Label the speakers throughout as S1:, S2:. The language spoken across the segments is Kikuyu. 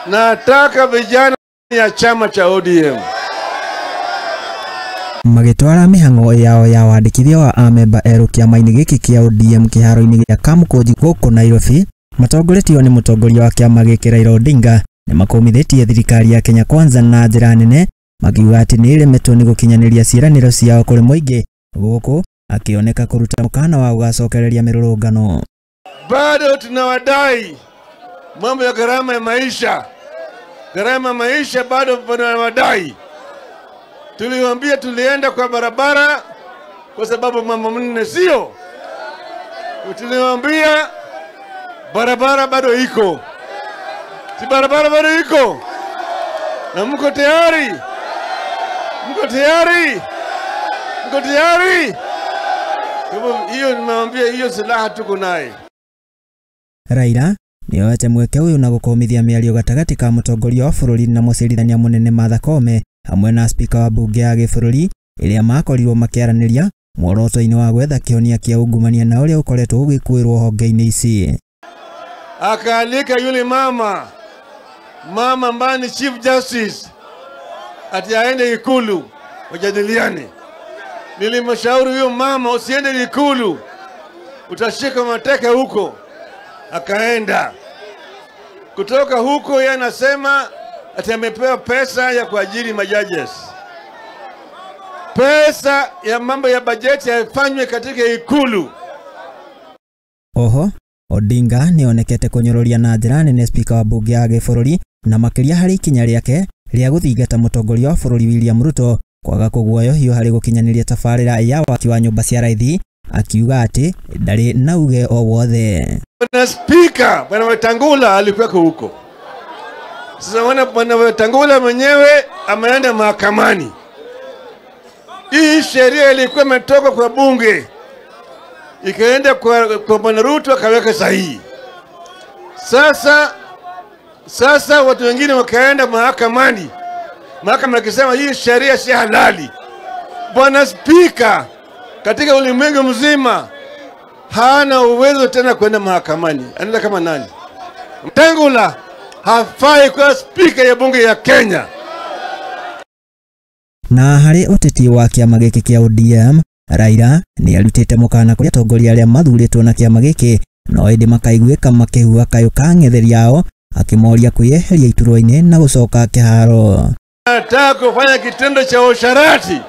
S1: Nataka vijana ya chama cha ODM.
S2: Magĩtwara mĩhang'o yao ya wandĩkithia wa amemba erũ kĩama-inĩ gĩkĩ kĩa ODM kĩharo-inĩ gĩa Kamũkũnji gũkũ Nairobi, matongoretio nĩ mũtongoria wa kĩama gĩkĩ Raila Odinga, nĩmakũmithĩtie thirikari ya Kenya Kwanza na njĩra nene, makiuga atĩ nĩ ĩremetwo nĩ gũkinyanĩria ciĩranĩro ciao kũrĩ mũingĩ, gũkũ akĩoneka kũruta mũkana wa gũgacokereria mĩrũrũngano.
S1: Bado tunawadai mambo ya gharama ya maisha. Gharama ya maisha bado tunawadai. Tuliwaambia tulienda kwa barabara kwa sababu mambo mnne sio. Tuliwaambia barabara bado iko. Si barabara bado iko? Na mko tayari? Mko tayari? Mko tayari? Hiyo nimewambia, hiyo silaha tuko naye.
S2: Raila nĩoete mweke ũyũ na gũkũmithia mĩario gatagatĩ ka mũtongoria wa bũrũri na mũcirithania mũnene Martha Koome hamwe na spika wa bunge ya gĩbũrũri ĩrĩa makorirwo makĩaranĩria muoroto-inĩ wa gwetha kĩhonia kĩa ungumania na ũrĩa ũkoretwo ũgĩkuĩrwo honge-inĩ ici.
S1: Akaalika yule mama ambaye ni Chief Justice ati aende Ikulu wajadiliane. Nilimshauri huyo mama, usiende Ikulu, utashika mateke huko. Akaenda. Kutoka huko yeye anasema ati amepewa pesa ya kuajiri majudges. Pesa ya mambo ya bajeti haifanywe katika Ikulu.
S2: Oho, Odinga nĩonekete kũnyũrũria na njĩra nene spika wa bunge ya gĩbũrũri na makĩria harĩ ikinya rĩake rĩa gũthingata mũtongoria wa bũrũri William Ruto kwaga kũguoyohio harĩ gũkinyanĩria tabarĩra ya waki wa nyũmba cia raithi, akiuga atĩ ndarĩ na uge o wothe.
S1: Bwana Spika, Bwana Wetangula alikuweko huko. Sasa Bwana Wetangula mwenyewe ameenda mahakamani. Hii sheria ilikuwa imetoka kwa bunge, ikaenda kwa Bwana Ruto akaweka sahihi. Sasa watu wengine wakaenda mahakamani. Mahakama ikisema hii sheria si halali. Bwana Spika katika ulimwengu mzima hana uwezo tena kwenda mahakamani. Anaenda kama nani? Wetangula hafai kuwa spika ya bunge ya Kenya.
S2: Na harĩ ũteti wa kĩama gĩkĩ kĩa ODM, Raila nĩarutĩte mũkana kũrĩ atongoria arĩa mathurĩtwo na kĩama gĩkĩ no ĩndĩ makaiguĩka makĩhua kayũ ka ng'etheri yao, akĩmoria kwĩyeheria iturwa-inĩ na gũcoka kĩharo.
S1: Nataka kufanya kitendo cha usharati.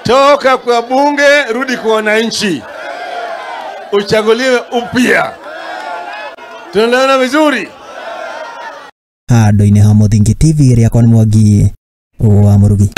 S1: Toka kwa bunge, rudi kwa wananchi, uchaguliwe upya. Tunaelewana vizuri?
S2: Handũ-inĩ ha Mũthingi TV, rĩakwa nĩ Mwangi wa Mũrugi.